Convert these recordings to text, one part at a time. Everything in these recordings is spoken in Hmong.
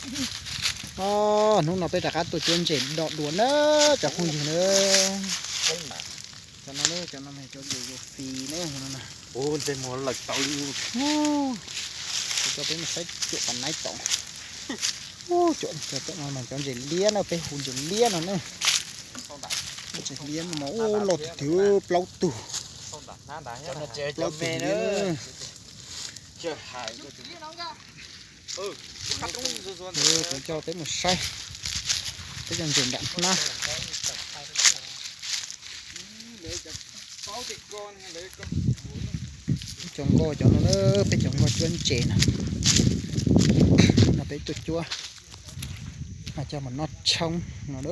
Hnub no peb rov qab tuaj cuab ntses do dua na cov phooj ywg na. Cov no, cov no cov ntses yuav fis na. Kuv coj peb mus saib cuam pas naib tom. Cov ntses liab no peb hu ntses liab no ne. Ntses liab no mas ua loj tiag tiag, plaub tug. Plaub tug liab na. Kuv coj peb mus saib peb cov ntses nram hnab. Peb cov nkoj cov no, peb cov nkoj cuab ntses no. No peb tuaj cuab, mas coj mus noj tshoob no.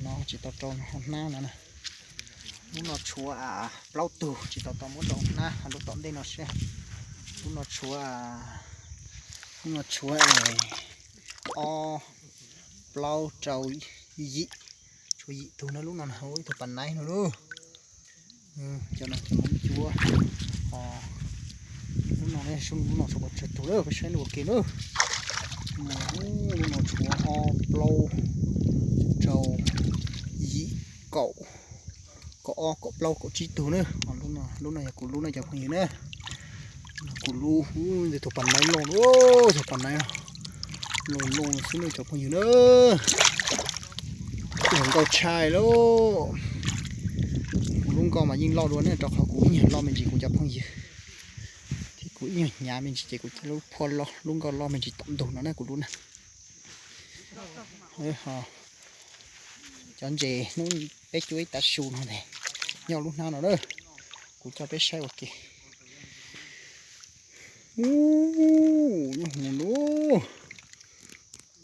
No tsis tau rau hauv hnab no. Lub no tshuav plaub tug, tsis tau tau muab rau hnab, lub tom ntej no seb. Lub no tshuav, lub no tshuav ob, plaub, rau, yim, tshuav yim tug na. Lub no hauv ib tug pas naib no lauj. Cov no cov Hmoob cuab. Lub no, lub no tshuav pes tsawg tug lawm, peb saib ua ke na. Lub no tshuav ob, plaub, rau, yim, kaum, kaum ob, kaum plaub, kaum tsib tug na. Lub no yog kuv lub na cov phooj ywg na. Kuv lub, ntawm tus pas naib loj, tus pas naib loj loj xwb na cov phooj ywg na. Kuv nkauj tshaj lauj. Kuv lub nkauj mas yeej loj dua ne, rau qhov kuv ib nyuag loj me ntsis kuv cov phooj ywg, thiab kuv ib nyuag hnyav me ntsis ces kuv lub phua loj, lub nkauj loj me ntsis tom ntug no na kuv lub na. Cov ntses hnub peb cuab ib tav su no ne, nyob lub hnab no na. Kuv coj peb saib ua ke. Ub, nyob hauv no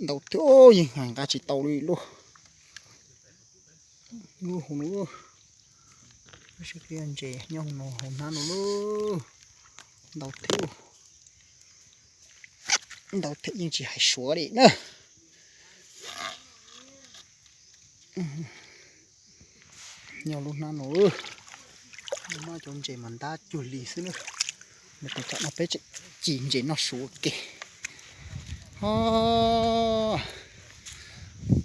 ntau thiab, yeej nqa tsis tau li lauj. Lub hauv no, ntses nyob hauv no, hauv hnab no lauj. Ntau thiab, ntau thiab yeej tsis hais suav li na. Nyob lub hnab no, lub hnab cov ntses mas ntab cuag li xwb na. Nws tus tam no peb tseem ci ntses noj su ua ke.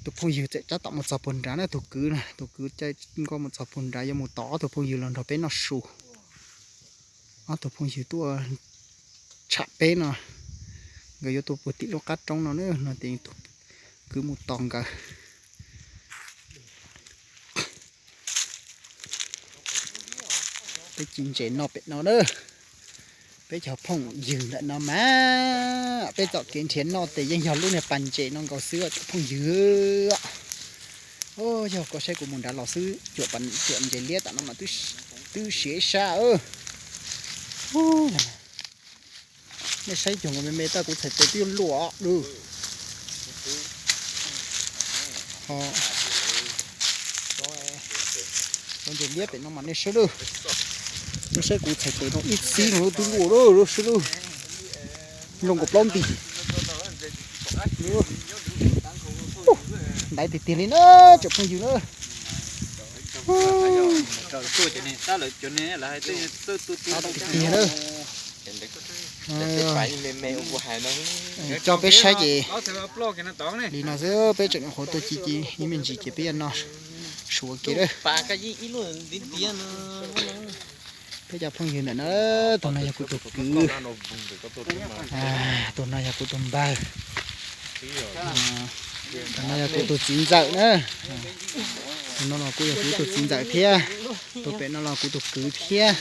Tus phooj ywg txawm tab tom mus txog puag nrad na, tus kwv na, tus kwv caij nkoj mus txog puag nrad yuav mus tos ob tug phooj ywg los nrog peb noj su. Ob tug phooj ywg tuaj tsham peb no, nkawd yuav tuaj puag tim lub qab roob no na, no ces tus kwv mus tos nkawd. Peb ci ntses noj pem no na. Peb cov phooj ywg ntawm no mas peb txoj kev nrhiav noj ces yeej yog lub niag pas ntses no nkaus xwb cov phooj ywg. Yog koj saib kuv mus nrad los xwb, cuam ntses liab tam no mas twb siav ib sab. Nej saib cuag nkaus me me tag kuv txhais tes twb yuav luaj lawm. Cov ntses liab pem no mas nej saib lawm. Nej saib kuv txhais tes no ib txhis no twb luaj lawm, sib lawm. Nplooj nkaus plaub nti. Ntaiv tiag tiag li na cov phooj ywg na. Tiag tiag na. Coj peb saib ces li no xwb, peb tseem nyuam qhuav tuaj ci ci ib me ntsis ces peb yuav noj su ua ke lawm. Peb cov phooj ywg ntawm no, tus no yog kuv tus kwv, tus no yog kuv tus npawg, tus no yog kuv tus txiv ntxawm na. Tus no los kuj yog kuv tus txiv ntxawm thiab. Tus pem no los kuv tus kwv thiab.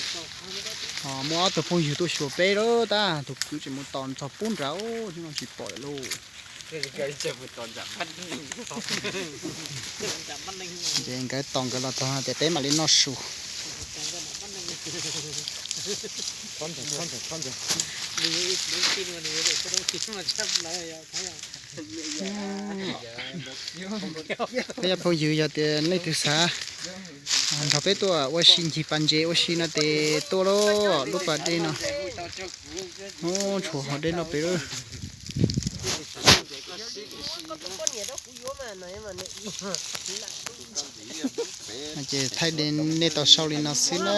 Muaj ob tug phooj ywg tuaj xyuas peb lawm tab tus kwv tseem mus tos txog pub nrad, hnub no tsis pom lawm lauj. Ces nkawd tos nkawd los txog tias peb mam li noj su. Peb cov phooj ywg yog tias leej twg xav nrog peb tuaj ua si ncig pas ntses ua si no ces tuaj lauj, lub pas dej no. Tshuav hov dej no pem lawm. Ces thaij nej tau saib li no xwb na.